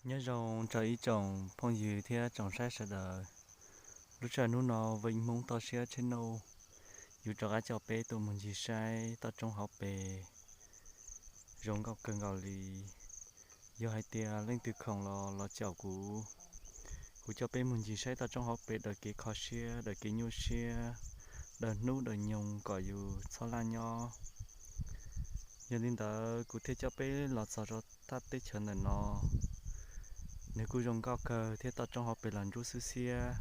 Nyob zoo rau ib tsoom phooj ywg thiab tsoom saib sawv daws. Lub sij hawm hnub no Veej Hmoob toj siab channel, yus rov qab coj peb tuaj mus ncig saib toj roob hauv pes zoo nkauj kawg nkaus li. Yog hais tias leej twg khoom los los caum kuv, kuv coj peb mus ncig saib toj roob hauv pes daws kev kho siab, daws kev nyuaj siab, daws hnub daws nyoog kom yus txhob laj nyob. Yog li ntawd kuv thiaj coj peb los txog rau thaj teb chaws ntawm no. Nws kuj zoo nkauj kawg thiab toj roob hauv pes los ntsuab xwb xiab.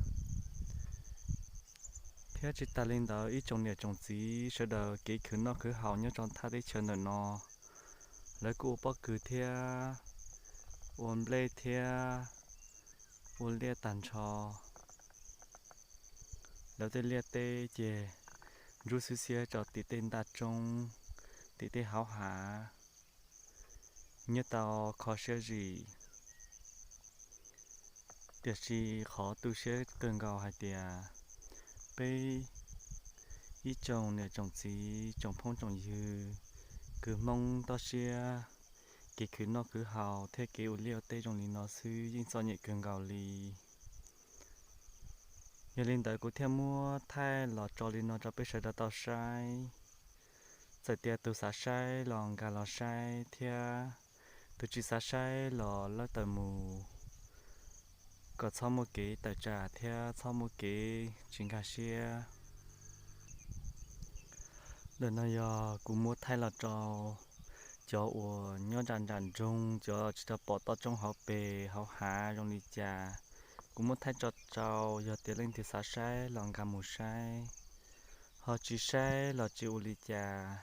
Thiab tsis tas li ntawd ib tsoom niam tsoom txiv sawv daws kev khwv noj khwv haus nyob rau thaj teb chaws ntawm no, lawv kuj ua pob kws thiab ua nplej thiab ua liaj tag nrho. Lawv tej liaj teb ces ntsuab xwb xiab rau tim tej ntaj roob, tim tej hauv hav, nyob tau kho siab zim. Tiam sis qhov tu siab kawg nkaus hais tias peb ib tsoom niam tsoom txiv tsoom phooj tsoom ywg kwv Hmoob toj siab, kev khwv noj khwv haus thiab kev ua liaj ua teb zoo li no xwb yeej txom nyem kawg nkaus li. Yog li ntawd kuv thiaj muab thaij los tso li no rau peb sawv daws tau saib. Txawm tias tus xav saib los nkag los saib thiab tus tsis xav saib los lawv tawm mus, kom txhob muaj kev tawm tsam thiab txhob muaj kev tsis nkag siab. Ntawm no yog kuv muab thaij los rau cov uas nyob nram nram nroog, cov tsis tau pom toj roob hauv pes hauv hav zoo li cas. Kuv muab thaij tso rau, yog tias leej twg xav saib los nkag mus saib, ho tsis saib los tsis ua li cas.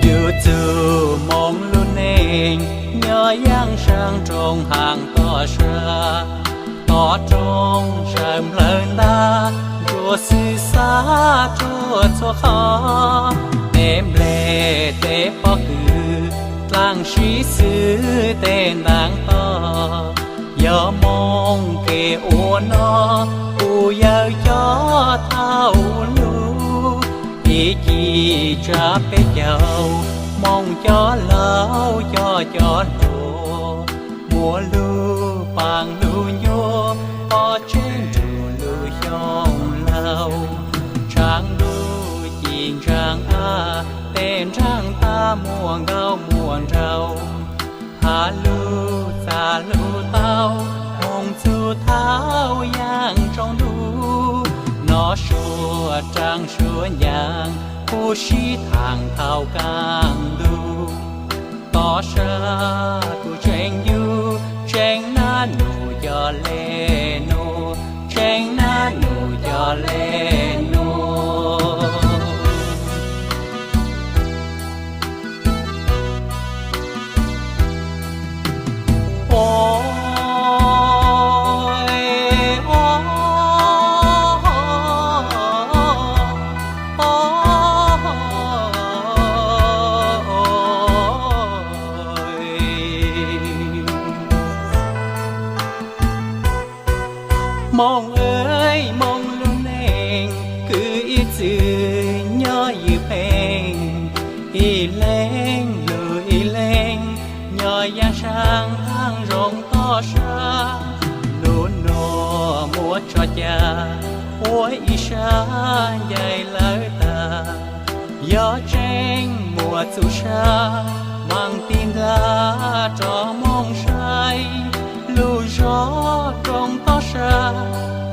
Yus txug moo lub neej nyob yaaj saab nroog haam toj sab, toj roob sawv nplawg ntab, ntsuab xwb xav ruaj txhua qhov, tej nplej tej pob kws dlaaj sib xwb tej ntaab toj. Yog moo kev ua noj kuj yawg cov thaum lug, ib cim tsa peb caug, moo cov laug cov cov hluas, muaj lug paab lug ncua, pov tseg nrug lug xyoo laug, tshaav lug ci ntsaag ab, tej nraag tab muaj nkauj muaj nraug, has lug txag lug tau, moog txug thaum yaaj tsaus ntuj, nov suav raag suav ncaag, kub sib thaam thaum kaaj ntug. Toj sab kuj tseem yug, tseem nab nub cov le nub, tseem nab nub cov le nub. Moog, moog lub neej kws ib txwm nyob ywj pheej, ib leeg lug ib leeg nyob yaaj saab haab zoov toj sab, nub nuav muaj tso ca ua ib sab ncaim lawv tag. Yog tseem muaj txuj sab maam tig ntaag rov moog saib, lug zog rooj toj sab,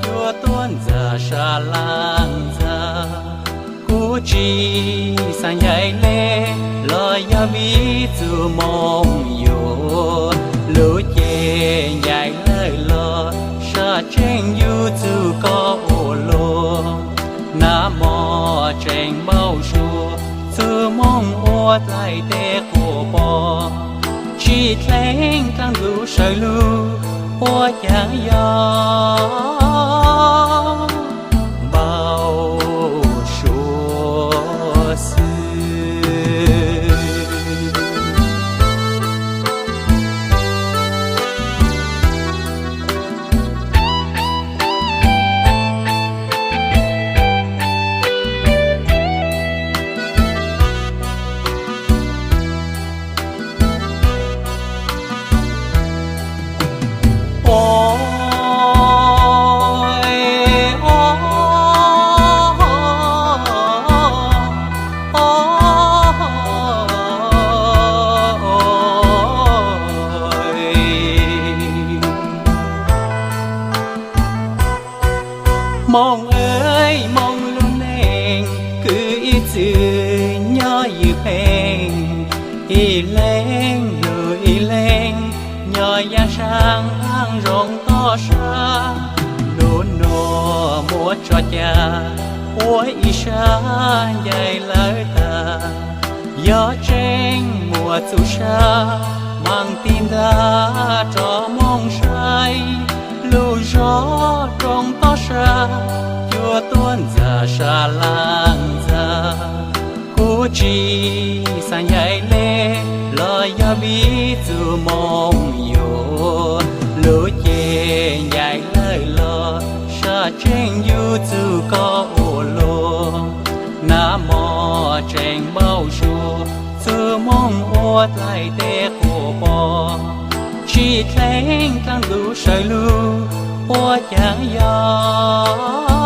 cuaj tuab ntxag sab laaj ntxag, kuj tsi xaav ncaim le, los yog vim txuj moog yuav, lub cev ncaim lawv los, sab tseem yug txug koj ua luag, nag mog tseem npaum suav, txuj moog ua dlaim tej quas pom, tsis dleej dlaab ntug sawv lug ua caag yog npau suav xwb. Mooj, mooj lub neej kws ib txwm nyob ywj pheej, ib leeg lug ib leeg nyob yaaj saab haab zoo toj sab. Nub nuav muaj tso ca ua ib sab ncaim lawm tag, yog tseeb muaj txuj sa maam tig ntag rov moog saib. Lug zog rooj toj sab, cua tuab ntxag sab laaj ntxag, kuv tsi xaav ncaim le los yog vim txuj mooj yuav lug ces ncaim lawm los sab tseeb yug txug koj ua luag. Nag mog tseem npau suav, txuj mooj ua dlaim teb quas pom, tsis dleej dlaab ntug sawv lug ua caag yog